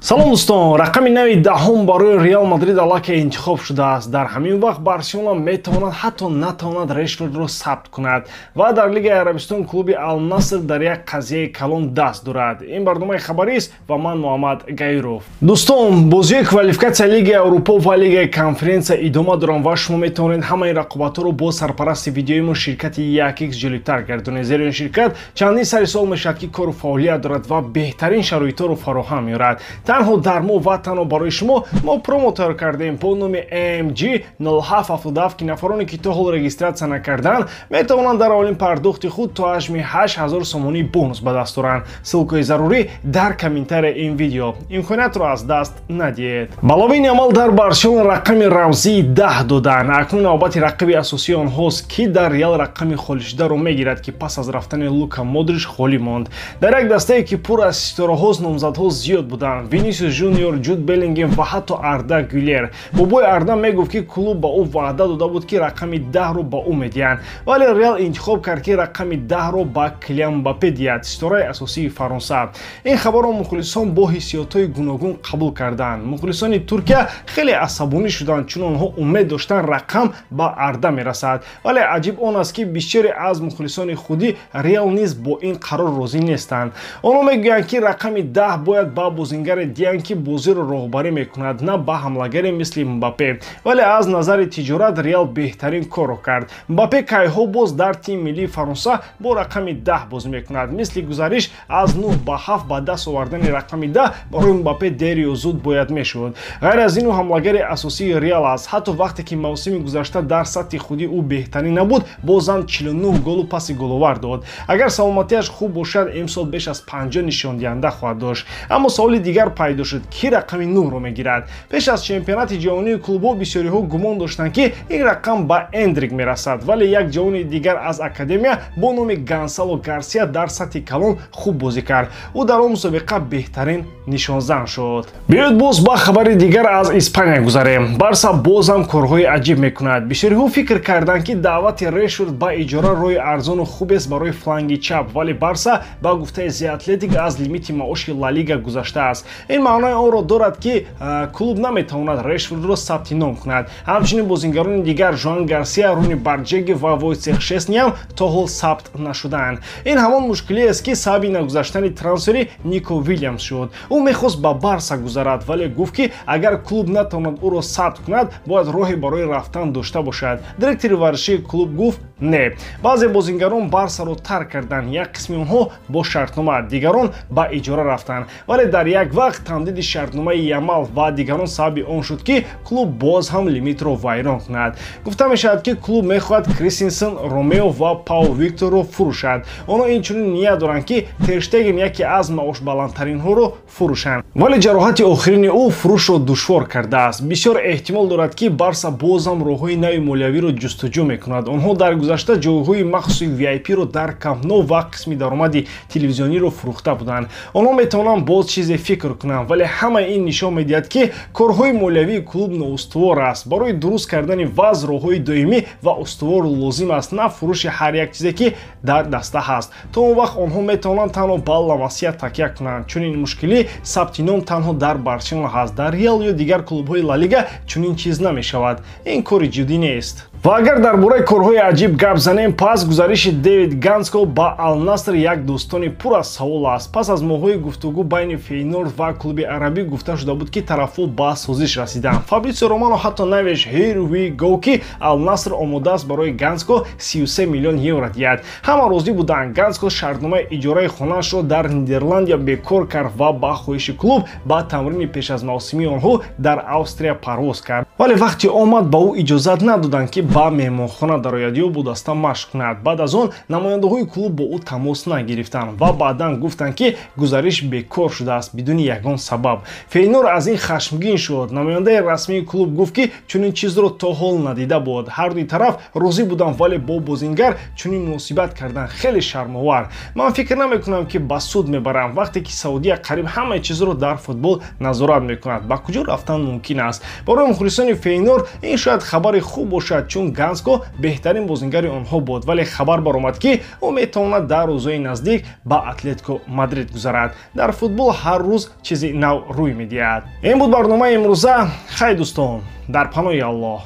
Салом, дӯстон. Рақами нави 10-ум барои Реал Мадрид аллакай интихоб шудааст. Дар ҳамин вақт Барселона метавонад, ҳатто натавонад, Решфордро сабт кунад ва дар Лигаи Арабистон клуби Алнаср дар як қазияи калон даст дорад. Ин барномаи хабарист ва ман Муҳаммад Гаиров. Дӯстон, бозиҳои квалификатсия Лигаи Аврупо ва Лигаи Конференсия идома доранд ва шумо метавонед ҳамаи рақобатҳоро бо сарпарасти видеои мо, ширкати 1x, ҷолибтар гардонед, зеро ин ширкат чандин сари сол мешавад, ки кору фаъолият дорад ва беҳтарин шароитҳоро фароҳам меорад. Танҳо дар мо ва танҳо барои шумо мо промо тайёр кардем бо номи MG 0777, ки нафароне, ки то ҳол регистратсия накарданд, метавонанд дар аввалин пардохти худ то ҳаҷми 8000 сомонӣ бонус ба даст оранд. Ссылкаи зарурӣ дар комментарияи ин видео. Имкониятро аз даст надиҳед. Ба Ламин Ямал дар Барселона рақами рамзии 10 доданд. Акнун навбати рақиби асосии онҳост, ки дар Реал рақами холишударо мегирад, ки пас аз рафтани Лука Модрич холӣ монд. Дар як дастае, ки пур аз ситораҳост, номзадҳо зиёд буданд: Винисиус Жуниор, Ҷуд Беллингем ва ҳатто Арда Гюлер. Бобои Арда мегуфт, ки клуб ба ӯ ваъда дода буд, ки рақами 10-ро ба ӯ медиҳанд, вале Реал интихоб кард, ки рақами 10-ро ба Килиан Мбаппе диҳад, ситораи асосии Фаронса. Ин хабарро мухлисон бо ҳиссиётҳои гуногун қабул карданд. Мухлисони Туркия хеле асабонӣ шуданд, чун онҳо умед доштанд, рақам ба Арда мерасад. Вале аҷиб он аст, ки бисёре аз мухлисони худи Реал низ бо ин қарор розӣ нестанд. Онҳо мегӯянд, ки рақами 10 бояд ба бозингаре диҳанд, ки бозиро роҳбарӣ мекунад, на ба ҳамлагаре мисли Мбаппе. Вале аз назари тиҷорат Реал беҳтарин корро кард. Мбаппе кайҳо боз дар тими миллии Фаронса бо рақами 10 бозӣ мекунад. Мисли гузариш аз 9 ба 7, ба даст овардани рақами 10 барои Мбаппе дер ё зуд бояд мешуд. Ғайр аз ин, ӯ ҳамлагари асосии Реал аст. Ҳатто вақте ки мавсими гузашта дар сатҳи худи ӯ беҳтарин набуд, бозам 49 голу паси головар дод. Агар саломатиаш хуб бошад, имсол беш аз 50 нишондиҳанда хоҳад дошт. Аммо саволи дигар пайдо шуд: кӣ рақами 9-ро мегирад? Пеш аз чемпионати ҷаҳонии клубҳо бисёриҳо гумон доштанд, ки ин рақам ба Эндрик мерасад, вале як ҷавони дигар аз академия бо номи Гонсало Гарсия дар сатҳи калон хуб бозӣ кард. Ӯ дар он мусобиқа беҳтарин нишонзан шуд. Биёед, боз ба хабари дигар аз Испания гузарем. Барса бозам корҳои аҷиб мекунад. Бисёриҳо фикр карданд, ки даъвати Решфорд ба иҷора роҳи арзону хубест барои фланги чап, вале Барса, ба гуфтаи The Athletic, аз лимити маоши Ла Лига гузаштааст. Ин маънои онро дорад, ки клуб наметавонад Решфордро сабти ном кунад. Ҳамчунин бозингарони дигар Жоан Гарсия, Руни Барҷеги ва Войцех Шесниам то ҳол сабт нашудаанд. Ин ҳамон мушкилиест, ки сабаби нагузаштани трансфери Нико Вилямс шуд. Ӯ мехост ба Барса гузарад, вале гуфт, ки агар клуб натавонад ӯро сабт кунад, бояд роҳе барои рафтан дошта бошад. Директори варзишии клуб гуфт: не. Баъзе бозингарон Барсаро тарк карданд, як қисми онҳо бо шартнома, дигарон ба иҷора рафтанд. Вале дар як вақт тамдиди шартномаи Ямал ва дигарон сабаби он шуд, ки клуб боз ҳам лимитро вайрон кунад. Гуфта мешавад, ки клуб мехоҳад Кристенсен, Ромео ва Пау Викторро фурӯшад. Онҳо инчунин ният доранд, ки Терштеген, яке аз маошбаландтаринҳоро, фурӯшанд, вале ҷароҳати охирини ӯ фурӯшро душвор кардааст. Бисёр эҳтимол дорад, ки Барса бозам роҳҳои нави молиявиро ҷустуҷӯ мекунад. Онҳо дар гузашта ҷойҳои махсуси VIP-ро дар Камп Ноу ва қисми даромади телевизиониро фурӯхта буданд. Онҳо метавонанд боз чизе фикр кунанд, вале ҳамаи ин нишон медиҳад, ки корҳои молиявии клуб ноустувор аст. Барои дуруст кардани вазъ роҳҳои доимӣ ва устувор лозим аст, на фурӯши ҳар як чизе, ки дар даста ҳаст. То он вақт онҳо метавонанд танҳо ба Ла Масия такя кунанд. Чунин мушкилӣ сабти ном танҳо дар Барселона ҳаст. Дар Реал ё дигар клубҳои Ла Лига чунин чиз намешавад. Ин кори ҷиддӣ нест. Ва агар дар бораи корҳои аҷиб гап занем, пас гузариши Дэвид Ганско ба Алнаср як дӯстони пур аз савол аст. Пас аз моҳҳои гуфтугӯ байни Фейнорд ва клуби арабӣ, гуфта шуда буд, ки тарафҳо ба созиш расиданд. Фабритсио Романо ҳатто навишт: "Here we go", ки Алнаср омода аст барои Ганско 33 миллион евро диҳад. Ҳама розӣ буданд. Ганско шартномаи иҷораи хонаашро дар Нидерландия бекор кард ва ба хоҳиши клуб ба тамрини пеш аз мавсимии онҳо дар Австрия парвоз кард. Вале вақте омад, ба ӯ иҷозат надоданд, ки ба меҳмонхона дарояд ё бо даста машқ кунад. Баъд аз он намояндаҳои клуб бо ӯ тамос нагирифтанд ва баъдан гуфтанд, ки гузариш бекор шудааст, бидуни ягон сабаб. Фейнор аз ин хашмгин шуд. Намояндаи расмии клуб гуфт, ки чунин чизро то ҳол надида буд. Ҳардуи тараф розӣ буданд, вале бо бозингар чунин муносибат кардан хеле шармовар. Ман фикр намекунам, ки ба суд мебарам. Вақте ки Саудия қариб ҳамаи чизро дар футбол назорат мекунад, ба куҷо рафтан мумкин аст? Барои мухлисони Фейнор ин шояд хабари хуб бошад, чун Чун Ганско беҳтарин бозингари онҳо буд, вале хабар баромад, ки ӯ метавонад дар рӯзҳои наздик ба Атлетико Мадрид гузарад. Дар футбол ҳар рӯз чизи нав рӯй медиҳад. Ин буд барномаи имрӯза. Хай, дӯстон, дар паноҳи Аллоҳ.